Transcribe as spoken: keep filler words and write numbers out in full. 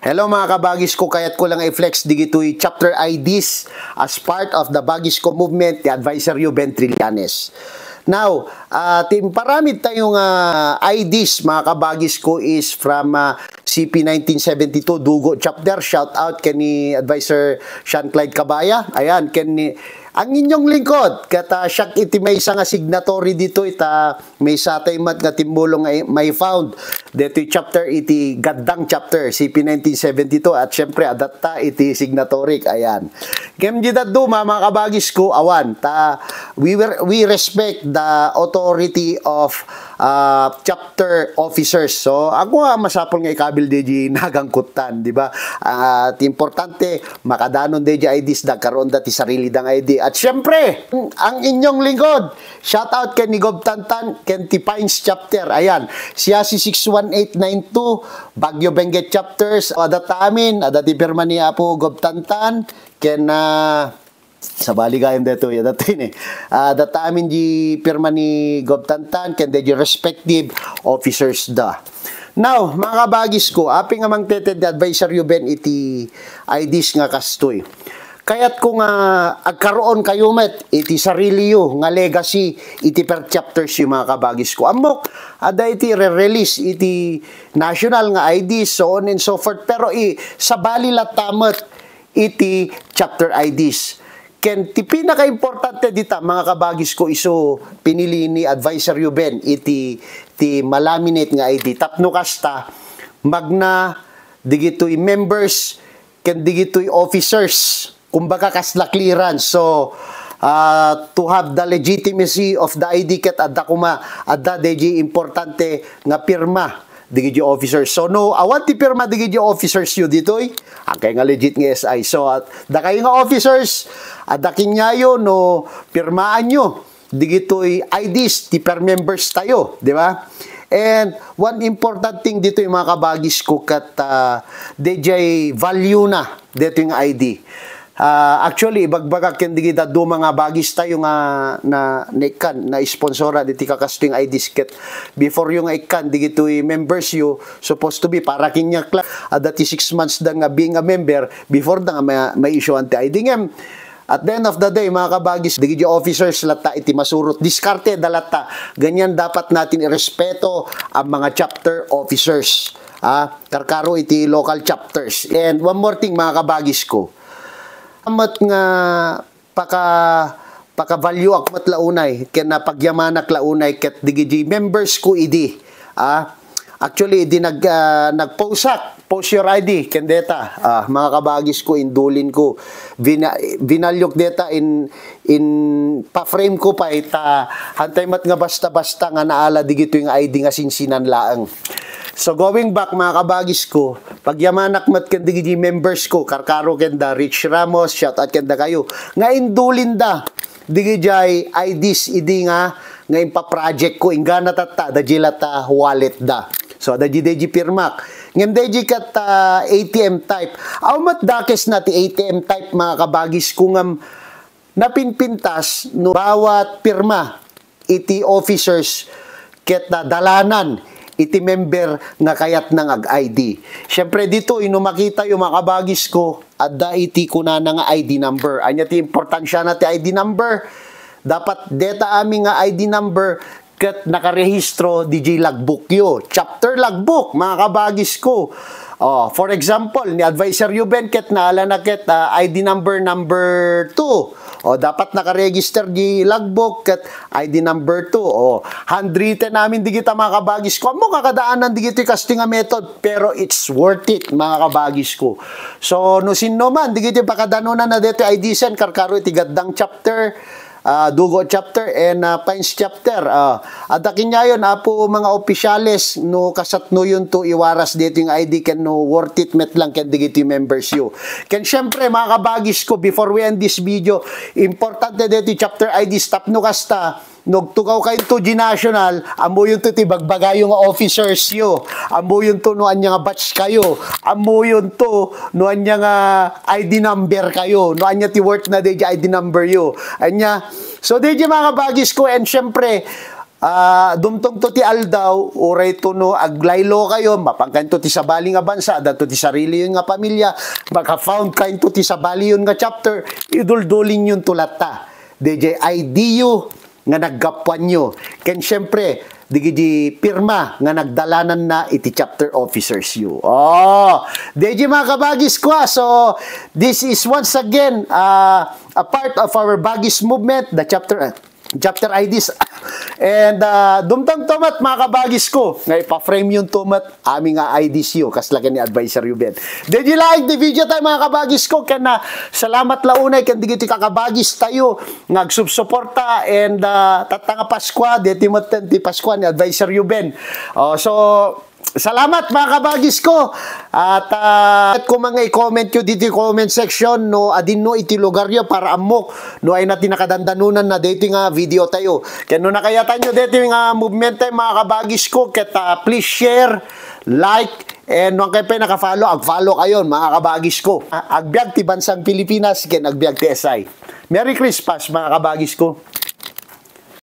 Hello, mga kabagis ko, kayat ko lang i-flex digitoy chapter I Ds as part of the Bagis Ko movement, the advisor you, Ben Trillanes. Now, ah, ti imparamid tayo nga I Ds, mga kabagis ko, is from, ah, C P nineteen seventy-two, Dugo Chapter. Shout out ken ni Advisor Sean Clyde Cabaya. Ayan, ken ni, ang inyong lingkod, ket, ah, siak iti maysa nga signatory ditoy, ta maysa tay met nga timmulong nga may found detoy chapter iti Gaddang Chapter, C P nineteen seventy-two, at syempre, adatta iti signatory, ayan. Ngem di dadduma, mga kabagis ko, awan, ta we, were, we respect the authority of, ah, chapter officers. So, ako nga masapul nga ikabil di, di nagangkuttan, di ba? Ah, ti importante, makadanon di, di I Ds da, karon da ti sarili dang I D. At syempre, ang inyong lingkod, shout out ken ni Gov Tantan, ken ti Pines Chapter. Ayan, siya si six one eight nine two, Baguio Benguet Chapters. Adatta amin, adda ti pirma ni Apo Gov Tantan, ken, ah, sabali gayam detoy, adatta ni. Ah, adatta amin di pirma ni Gov Tantan, ken di respective officers da. Now, mga kabagis ko, apay nga mangted ti advisor you, Ben, iti I Ds nga kastoy. Kayat ko nga agkaroon kayo met iti sarili yo nga legacy iti per chapters yo, mga kabagis ko. Ammok, adda iti re-release iti national nga I D, so on and so forth. Pero i, sabali latta met iti chapter I Ds. Ken ti pinakaimportante dita, mga kabagis ko, isu pinili ni advisor yo, Ben, iti ti malaminate nga I D. Tapno kasta, magna digitoy members ken digitoy officers. Kumbaga, kasla clearance. So, ah, to have the legitimacy of the I D ket adda kuma, adda daydi importante nga pirma digiti officers. So, no, awan ti pirma digiti officers yo ditoy, agkay nga legit nga S I. So, at, dakayo nga officers, adda kaniayo no pirmaanyo digitoy I Ds ti per members tayo, di ba? And one important thing ditoy, mga kabagis ko, ket, ah, daydiay value na ditoy nga I D. Ah, actually, ibagbagak ken dagiti dadduma nga bagis tayo nga na, naikkan, na-sponsora diti kakastoy nga I Ds ket before yo nga ikkan digitoy members yo, supposed to be para kaniak la, adda ti six months da nga being a member before da nga ma-, ma-issuean ti I D. Ngem, at the end of the day, mga kabagis, dagiti officers latta iti masurot. Diskarte da latta. Ganyan dapat natin irespeto ang mga chapter officers. Ah, karkaro iti local chapters. And one more thing, mga kabagis ko. Amat nga paka-, paka-value ak met la unay, ken napagyamanak la unay ket dagiti members ko idi. Ah, actually, idi nag-, ah, nag-post ak, post your I D, ken deta, ah, mga kabagis ko, indulin ko, vina-, vinalyok deta in, in pa-frame ko pay, ta hantay met nga basta-basta nga naala digitoy nga I D nga sinsinan laeng. So, going back, mga kabagis ko, pagyamanak met ken dagiti members ko, karkaro ken da Rich Ramos, shout out ken da kayo, nga indulin da digijay I Ds idi nga, nga impa-project ko, inggana tatta, da jay latta wallet da. So, da jay, da jay pirmak. Ngem da jay ket, ah, A T M type. Aw met dakes na ti A T M type, mga kabagis ko, ngem napinpintas no bawat pirma iti officers ket, ah, dalanan iti member nga kayatna nga ag-I D. Siyempre, ditoy, no makita yo, mga kabagis ko, adda iti kunana nga I D number. Ania ti importansiana ti I D number? Dapat deta amin nga I D number ket nakarehistro dijay logbook yo. Chapter logbook, mga kabagis ko. Oh, for example, ni Adviser Ruben ket naala na ket, ah, I D number number two. O, dapat nakaregister di logbook ket I D number two. O, handwritten amin digita, mga kabagis ko. Ammok a kadaanan digiti kastoy nga method, pero it's worth it, mga kabagis ko. So, no sinno man, digiti pakadanunan na deti I D sen, karkaro iti Gaddang chapter, ah, Dugo chapter, and, ah, Pines chapter. Ah, adda kaniayon, Apo, mga opisyales, no kasatnoyonto iwaras deti nga I D ken no worth it met lang ken digiti members yo. Ken siyempre, mga kabagis ko, before we end this video, importante deti chapter I Ds tapno kasta, no agtugaw kayonto di national, ammoyonto ti bagbagayo nga officers yo, ammoyonto no ania nga batch kayo, ammoyonto no ania nga I D number kayo, no ania ti worth na deti I D number yo. Ania? So, deti, mga kabagis ko, and siyempre, Ah, dumtongto ti aldaw, uray to no aglaylo kayo, mapankayo ti sabali nga bansa, adda to ti sariliyon nga pamilya, maka-found kayo ti sabaliyon nga chapter, iduldulinyo to latta. Dayjay I D yo nga naggapuanyo. Ken siyempre, dagiti pirma nga nagdalananna iti chapter officers yo. Oh, dayjay mga kabagis ko, ah. So, this is once again, ah, a part of our Bagis movement, the chapter, chapter I Ds. And, ah, dumtongto met, mga kabagis ko, nga ipa-frame yun to met, amin nga I Ds yo, kasla ken ni Adviser yo Ben. Dayjay laeng ti video tayo, mga kabagis ko, ken, ah, salamat la unay ken dagiti kakabagis tayo nga agsubsuporta, and, ah, tatta nga Paskua, deti met ti Paskua ni Adviser yo Ben. Oh, so, salamat, mga kabagis ko. At, ah, kung mga i-comment yo dito comment section, no, adinno iti lugar yo para ammok no ay na ti nakadandanunan na dito nga video tayo. Ken no nakayatan yo dito nga movement tayo, mga kabagis ko, ket, ah, please share, like, and no kayo pa naka-follow, ag-follow kayo, mga kabagis ko. Ah, agbiag ti bansang Pilipinas, ken agbiag ti S I. Merry Christmas, mga kabagis ko.